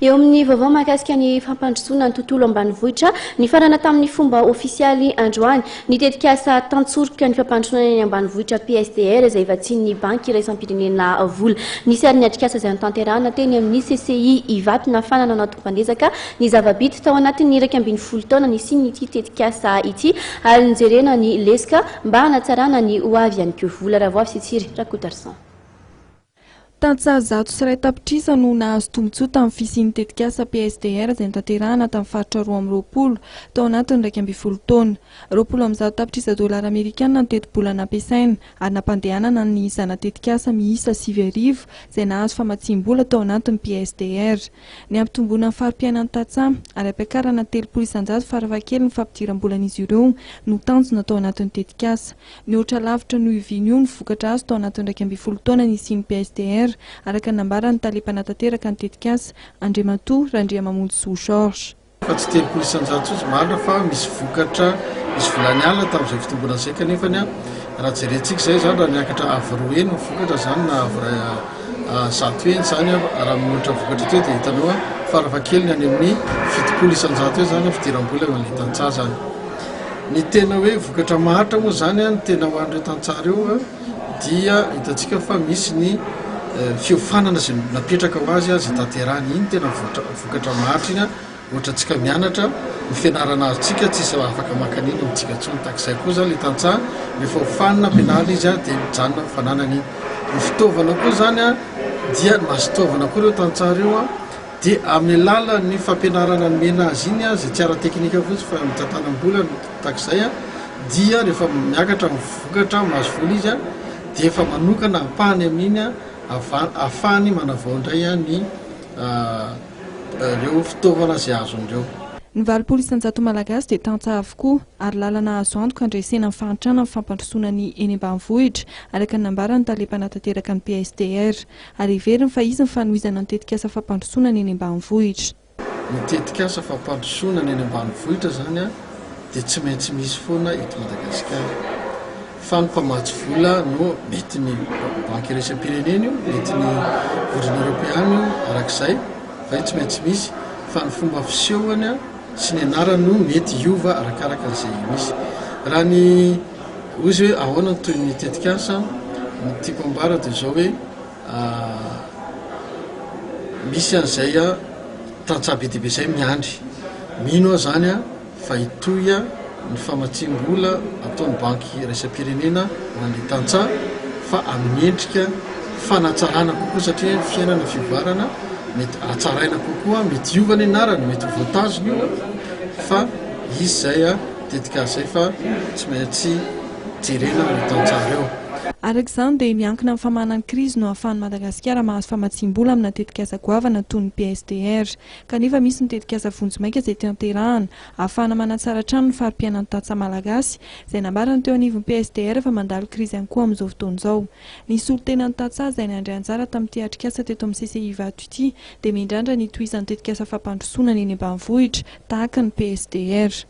Eo amin'ny vaovao mahakasika ny fampandrosoana ny tontolo ambanivohitra, nifarana tamin'ny fomba ofisialy androany ny tetikasa tantsoroka ny fampandrosoana ny any ambanivohitra PSDR izay vatsian'ny Banky iraisam-pirenena vola. Nisy ary ny atrikasa izay notanterahana teny amin'ny CCI Ivato nahafahana nanao tomban'ezaka ny zava-bita tao anatin'ny 11 taona nisian'ity tetikasa ity ary nijerena ny lesoka mba hanatsarana ny ho avy ihany koa. Vola Ravoavy sy Tsiry Rakotoarison. Tantsaha 101 tapitrisa no nahazo tombontsoa tamin'ny fisian'ny tetikasa PSDR izay notanterahana tamin'ny faritra 22 tao anatin'ny 11 taona. 120 tapitrisa dolara amerikana ny tetibola nampiasaina ary nampandehanana ny zana-tetikasa miisa 9000 izay nahazo famatsiam-bola tao anatin'ny PSDR. Ny hampitomboana ny fari-piainan'ny tantsaha ary hampiakarana 30% farafahakeliny ny fampidiram-bolan'izy ireo no tanjona tao anatin'ny tetikasa. Nihoatra lavitra noho io vina io ny vokatra azo tao anatin'ny 11 taona nisian'ny PSDR, araka ny nambaran'ny tale mpanatanteraka ny tetikasa, Andriamatoa Randriamamonjisoa Georges. Fa tsy 30% izy marina fa misy vokatra, misy vola niala tamin'izay fitomboana izay kanefany raha jerentsika izay izany raha niakatra avo roa heny ny vokatra izany na avo zato heny izany raha mihoatra vokatra teo dia hitanao farafahakeliny any amin'ny 70% eo izany fidiram-bola eo an'ilay tantsaha izany. Ny tena hoe vokatra maharitra moa izany ny tena ho an'ireo tantsaha ireo dia hitantsika fa misy ny fiofanana izay napetraka ho azy izay tanterahiny. Iny tena vokatra maharitra iny ohatra antsika mianatra, ny fianarana azontsika tsisy afaka maka an'iny amintsika intsony. Tahaka izay koa izany ilay tantsaha rehefa ofanina ampianarina izy dia mijanona amin'ny fananany iny. Ny fitaovana koa izany dia mahazo fitaovana koa ireo tantsaha ireo Dia amin'ny alalan'ny fampianarana nomena azy iny, izay tsy ara-teknika fotsiny fa mitantanam-bola no tahaka izay, dia rehefa miakatra ny vokatra, mahazo vola izy, dia efa manokana ampahany amin'iny ahafahany manavao indray ny ireo fitaovana izay azony ireo. Ny 80% Malagasy dia tantsaha avokoa ary lalana azo antoka handresena ny fahantrana ny fampandrosoana ny eny ambanivohitra, araka ny nambaran'ny tale mpanatanteraka ny PSDR. Ary heveriny fa hisy ny fanohizana ny tetikasa fampandrosoana ny eny ambanivohitra. Ny tetikasa fampandrosoana ny eny ambanivohitra izany dia tsy maintsy misy foana eto Madagasikara. Fa ny mpamatsy vola no mety ny banky iraisam-pirenena io, mety ny vondrona eoropeana io arak'izay fa io tsy maintsy misy fa ny fomba fisehony sy ny anarany no mety hiova arakaraka an'izay misy. Raha ny Hoy izy hoe ahoana ny tohin'ny tetikasa, ny tiako ambara dia izao hoe misy an'izay tantsaha be dia be izay miandry, mino aho izany fa hitohy ny famatsiam-bola ataon'ny banky iraisam-pirenena ho an'ny tantsaha fa amin'ny endrika fanatsarana kokoa satria ny fiainana fivoarana mety hatsaraina kokoa, mety hiova ny anarany, mety ho voatazona io fa hisy izay. Tetikasa izay fa tsy maintsy jerena ireo tantsaha ireo. Araka izany dia miankina amin'ny famahana ny krizy no ahafahan'i Madagasikara mahazo famatsiam-bola amina tetikasa goavana toy ny PSDR. Kanefa misy ny tetikasa vonjimaika izay tanterahana, ahafahana manatsara hatrany ny fari-piainan'ny tantsaha malagasy, izay nambaran'ny teo anivon'ny PSDR fa mandalo krizy ihany koa amin'izao fotoana izao. Ny solontenan'ny tantsaha izay nandray anjara tamin'ity atrikasa teto amin'ny CCI Ivato ity dia miandrandra ny hitohizan'ny tetikasa fampandrosoana ny eny ambanivohitra tahaka ny PSDR.